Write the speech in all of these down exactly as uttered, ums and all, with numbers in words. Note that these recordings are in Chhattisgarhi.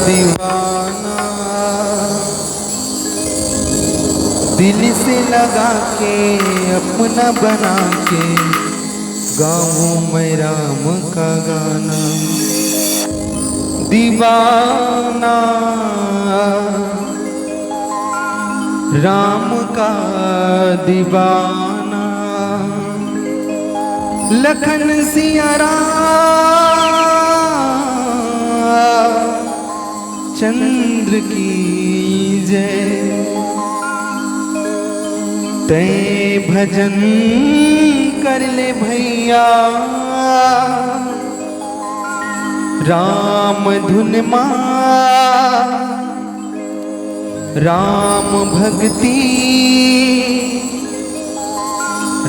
दीवाना, दिल से लगा के, अपना बना के, गाऊं मैं राम का गाना। दीवाना, राम का दीवाना, लखन सिया राम चंद्र की जय। तै भजन कर ले भैया, राम धुन मा, राम भक्ति,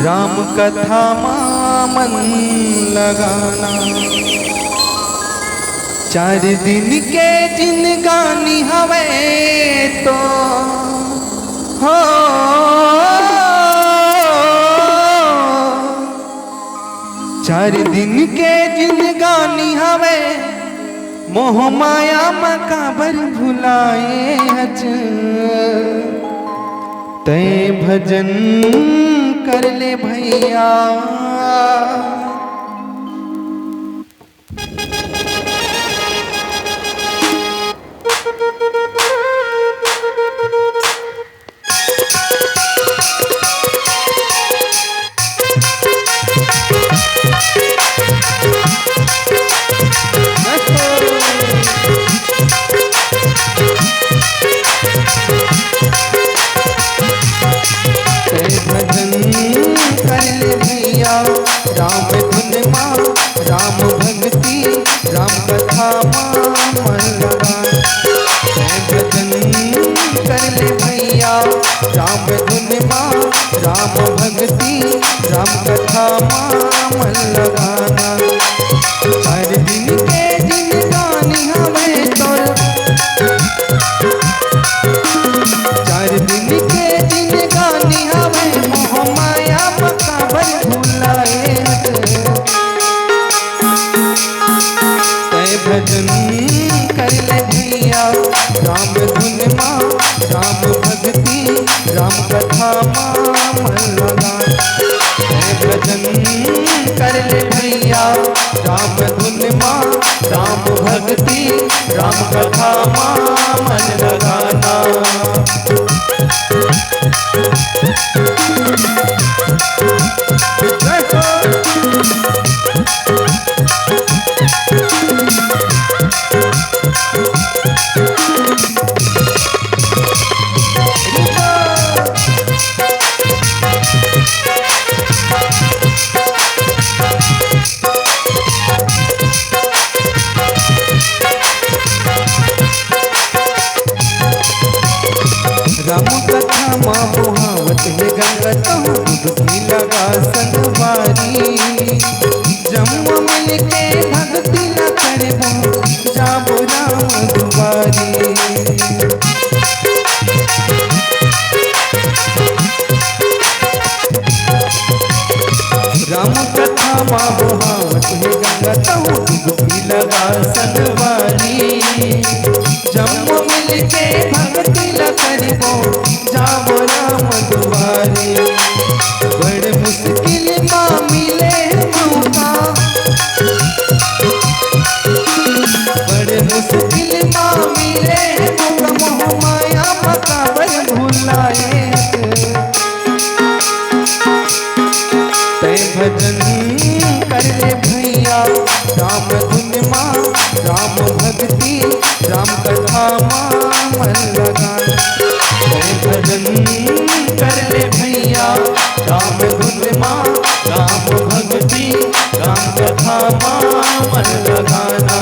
राम कथा मा मन लगाना। चार दिन के जिनगानी हवे तो, हो, चार दिन के जिनगानी हवे, मोह माया म काबर भुलाए हच। तै भजन कर ले भैया। तै भजन कर ले भैया, राम धुन मा, राम भक्ति, राम कथा मा मन लगा। तै भजन कर ले भैया, राम धुन मा, राम भक्ति, राम कथा मा मन लगाना। चार दिन के जिनगानी हवे तोर, चार दिन के जिनगानी हवे, मोह माया म काबर भुलाए। तै भजन कर ले भैया, राम धुन मा, राम भक्ति, राम कथा मा मन लगा। तै भजन कर ले भैया, राम धुन मा, राम भक्ति, राम कथा मा मन लगाना। राम कथा मा बोहावत हे गंगा, तहूँ डुबकी लगा संगवारी। जम्मो मिलके भक्ति ला करबो, जाबो राम दुआरी। राम कथा मा बोहावत हे गंगा, तहूँ डुबकी लगा संगवारी। जम्मो मिलके भक्ति ला करबो, जाबो राम दुआरी। बड़ मुश्किल मा मिले मौका, बड़ मुश्किल मा मिले मौका, मोह माया म काबर भुलाए। तै भजन कर ले भैया, राम धुन मा, राम भक्ति, राम कथा मा मन लगा। तै भजन कर ले भैया, राम धुन मा, राम भक्ति, राम कथा मा मन लगाना।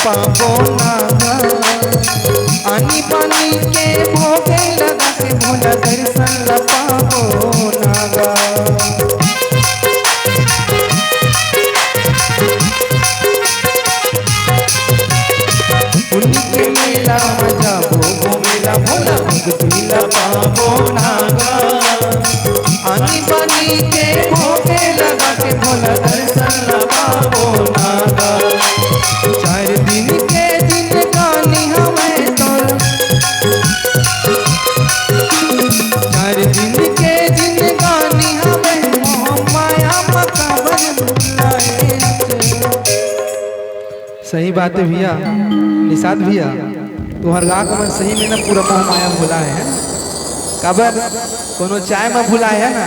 पाबो ना गा। आनी बानी के भोगे लगा के भोला दर्शन ला पाबो ना गा। उनके मेला में जाबो घूमेला भोला भक्ति ला पाबो ना गा। आनी बानी के भोगे लगा के भोला दर्शन ला पाबो ना गा। चार दिन के जिंदगानी हवे तोर, चार दिन के जिंदगानी हवे मोह माया म काबर भुलाए। सही बात है भैया, निषाद भैया, तुहर गा के मन सही में ना पूरा मोह माया भुला है, है ना? काबर कोनो चाय में भुला है ना,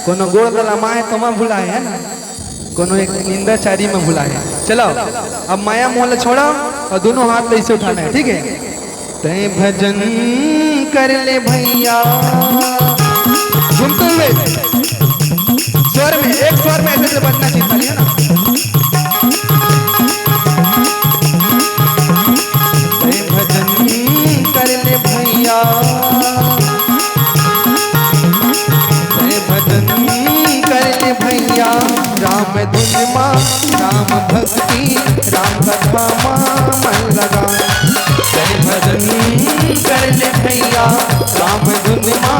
कोनो गोड़ गलमा है तो में भुला है ना, कोनो एक निंदाचारी में भुला है। चलो, अब माया मोह ला छोड़ो और दोनों हाथ ऐसे उठाना है, ठीक है? तै भजन कर ले भैया, झूमते हुए स्वर में, एक स्वर में ऐसे से बजना चाहिए, ताली है ना? तै भजन कर ले भैया, तै भजन कर ले भैया, राम धुन मा राम भक्ति, राम कथा मा मन लगा। जय भजन कर ले भैया, राम धुन मा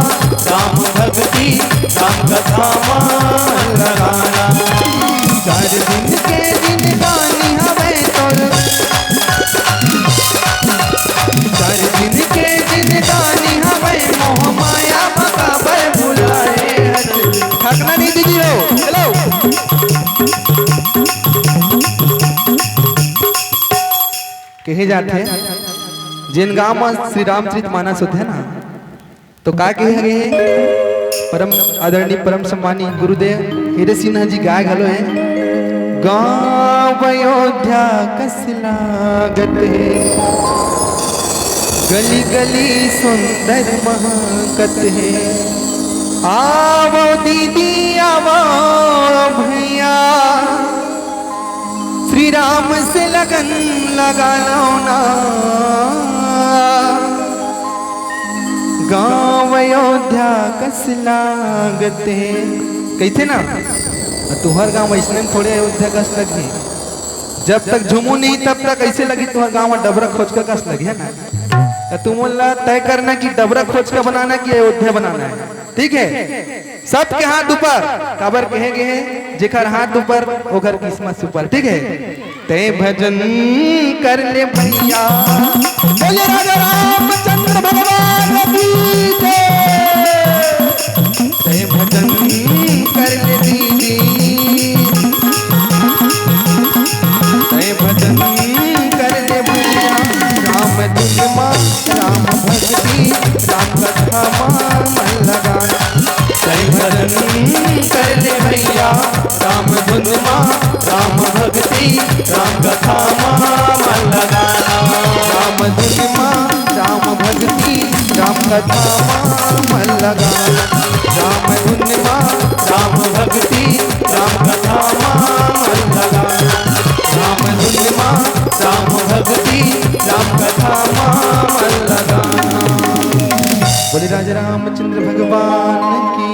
राम भक्ति, राम कथा मा मन लगाना। चार दिन के जिंदगानी हवे तोर, चार दिन के जिंदगानी हवे मोह माया म काबर भुलाए हस। थकना नहीं दीदी हो, चलो। कहे जाथे, जेन गांव म श्री रामचरित मानस होथे ना, तो का कहे गे हे? परम आदरणीय, परम सम्मानी गुरुदेव हीरे सिन्हा जी गाय घलो हे, "गांव अयोध्या कस लागत हे, गली गली सुंदर महकत हे। आवो दीदी, आवो भैया, श्री राम से लगन लगा लो ना, गांव अयोध्या कस लागत हे।" कहिथे ना, तुहर गांव अइसने में थोड़े अयोध्या कस लगही। जब तक झूमू नहीं, तब तक ऐसे लगी तुहर गांव में डबरा खोचका कस लगी, है ना? त तुमन ला तय करना कि डबरा खोचका बनाना कि अयोध्या बनाना है, ठीक है? सबके हाथ ऊपर, काबर कहे गे हे, जेकर हाथ ऊपर, ओकर किस्मत सुपर, ठीक है? तै भजन कर ले भैया, बोले राजा रामचंद्र भगवान की जय। तै भजन कर ले दीदी, तै भजन कर ले भैया, राम धुन मा राम भक्ति, राम कथा मा मन लगाना। तै भजन कर ले भैया, राम धुन मा राम भक्ति, राम कथा मा मन लगाना। राम धुन मा राम भक्ति, राम कथा मा मन लगाना। राम धुन मा राम भक्ति, राम कथा मा मन लगाना। राम धुन मा राम भक्ति, राम कथा मा मन लगाना। बोले राजा रामचंद्र भगवान की